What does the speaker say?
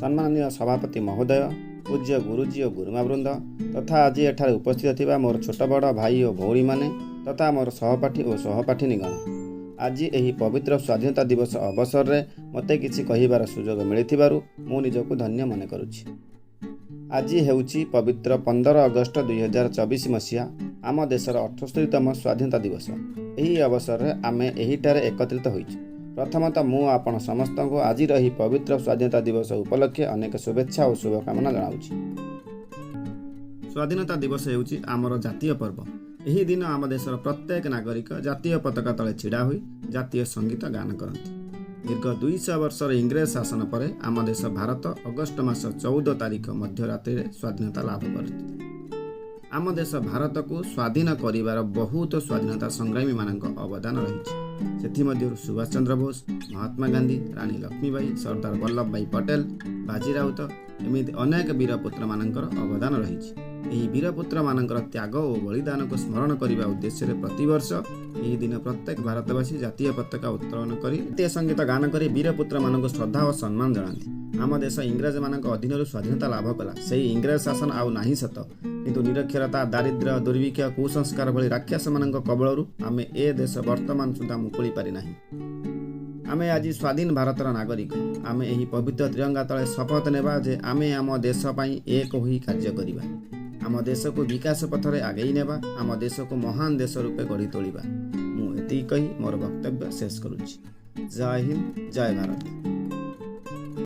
ସମ୍ମାନନୀୟ ସଭାପତି ମହୋଦୟ, ପୂଜ୍ୟ ଗୁରୁଜୀ ଓ ଗୁରୁମା ବୃନ୍ଦ ତଥା ଆଜି ଏଠାରେ ଉପସ୍ଥିତ ଥିବା ମୋର ଛୋଟ ବଡ଼ ଭାଇ ଓ ଭଉଣୀମାନେ ତଥା ମୋର ସହପାଠୀ ଓ ସହପାଠିନୀଗଣ, ଆଜି ଏହି ପବିତ୍ର ସ୍ୱାଧୀନତା ଦିବସ ଅବସରରେ ମୋତେ କିଛି କହିବାର ସୁଯୋଗ ମିଳିଥିବାରୁ ମୁଁ ନିଜକୁ ଧନ୍ୟ ମନେ କରୁଛି। ଆଜି ହେଉଛି ପବିତ୍ର 15 ଅଗଷ୍ଟ 2024 ମସିହା, ଆମ ଦେଶର 78ତମ ସ୍ୱାଧୀନତା ଦିବସ। ଏହି ଅବସରରେ ଆମେ ଏହିଠାରେ ଏକତ୍ରିତ ହୋଇଛୁ। ପ୍ରଥମତଃ ମୁଁ ଆପଣ ସମସ୍ତଙ୍କୁ ଆଜିର ଏହି ପବିତ୍ର ସ୍ୱାଧୀନତା ଦିବସ ଉପଲକ୍ଷେ ଅନେକ ଶୁଭେଚ୍ଛା ଓ ଶୁଭକାମନା ଜଣାଉଛି। ସ୍ୱାଧୀନତା ଦିବସ ହେଉଛି ଆମର ଜାତୀୟ ପର୍ବ। ଏହି ଦିନ ଆମ ଦେଶର ପ୍ରତ୍ୟେକ ନାଗରିକ ଜାତୀୟ ପତାକା ତଳେ ଛିଡ଼ା ହୋଇ ଜାତୀୟ ସଙ୍ଗୀତ ଗାନ କରନ୍ତି। ଦୀର୍ଘ 200 ବର୍ଷର ଇଂରେଜ ଶାସନ ପରେ ଆମ ଦେଶ ଭାରତ ଅଗଷ୍ଟ ମାସ 14 ତାରିଖ ମଧ୍ୟରାତ୍ରିରେ ସ୍ୱାଧୀନତା ଲାଭ କରିଥିଲା। ଆମ ଦେଶ ଭାରତକୁ ସ୍ୱାଧୀନ କରିବାର ବହୁତ ସ୍ୱାଧୀନତା ସଂଗ୍ରାମୀମାନଙ୍କ ଅବଦାନ ରହିଛି। ସେଥିମଧ୍ୟରୁ ସୁଭାଷ ଚନ୍ଦ୍ର ବୋଷ, ମହାତ୍ମା ଗାନ୍ଧୀ, ରାଣୀ ଲକ୍ଷ୍ମୀବାଇ, ସର୍ଦ୍ଦାର ବଲ୍ଲଭ ଭାଇ ପଟେଲ, ବାଜି ରାଉତ, ଏମିତି ଅନେକ ବୀରପୁତ୍ରମାନଙ୍କର ଅବଦାନ ରହିଛି। ଏହି ବୀରପୁତ୍ରମାନଙ୍କର ତ୍ୟାଗ ଓ ବଳିଦାନକୁ ସ୍ମରଣ କରିବା ଉଦ୍ଦେଶ୍ୟରେ ପ୍ରତିବର୍ଷ ଏହି ଦିନ ପ୍ରତ୍ୟେକ ଭାରତବାସୀ ଜାତୀୟ ପତାକା ଉତ୍ତୋଳନ କରି, ଜାତୀୟ ସଙ୍ଗୀତ ଗାନ କରି ବୀରପୁତ୍ରମାନଙ୍କୁ ଶ୍ରଦ୍ଧା ଓ ସମ୍ମାନ ଜଣାନ୍ତି। ଆମ ଦେଶ ଇଂରେଜମାନଙ୍କ ଅଧୀନରୁ ସ୍ୱାଧୀନତା ଲାଭ କଲା। ସେହି ଇଂରେଜ ଶାସନ ଆଉ ନାହିଁ ସତ, କିନ୍ତୁ ନିରକ୍ଷରତା, ଦାରିଦ୍ର୍ୟ, ଦୁର୍ଭିକ୍ଷ, କୁସଂସ୍କାର ଭଳି ରାକ୍ଷସମାନଙ୍କ କବଳରୁ ଆମେ ଏ ଦେଶ ବର୍ତ୍ତମାନ ସୁଦ୍ଧା ମୁକୁଳି ପାରିନାହିଁ। ଆମେ ଆଜି ସ୍ୱାଧୀନ ଭାରତର ନାଗରିକ। ଆମେ ଏହି ପବିତ୍ର ତ୍ରିରଙ୍ଗା ତଳେ ଶପଥ ନେବା ଯେ ଆମେ ଆମ ଦେଶ ପାଇଁ ଏକ ହୋଇ କାର୍ଯ୍ୟ କରିବା, ଆମ ଦେଶକୁ ବିକାଶ ପଥରେ ଆଗେଇ ନେବା, ଆମ ଦେଶକୁ ମହାନ ଦେଶ ରୂପେ ଗଢ଼ି ତୋଳିବା। ମୁଁ ଏତିକି କହି ମୋର ବକ୍ତବ୍ୟ ଶେଷ କରୁଛି। ଜୟ ହିନ୍ଦ, ଜୟ ଭାରତ।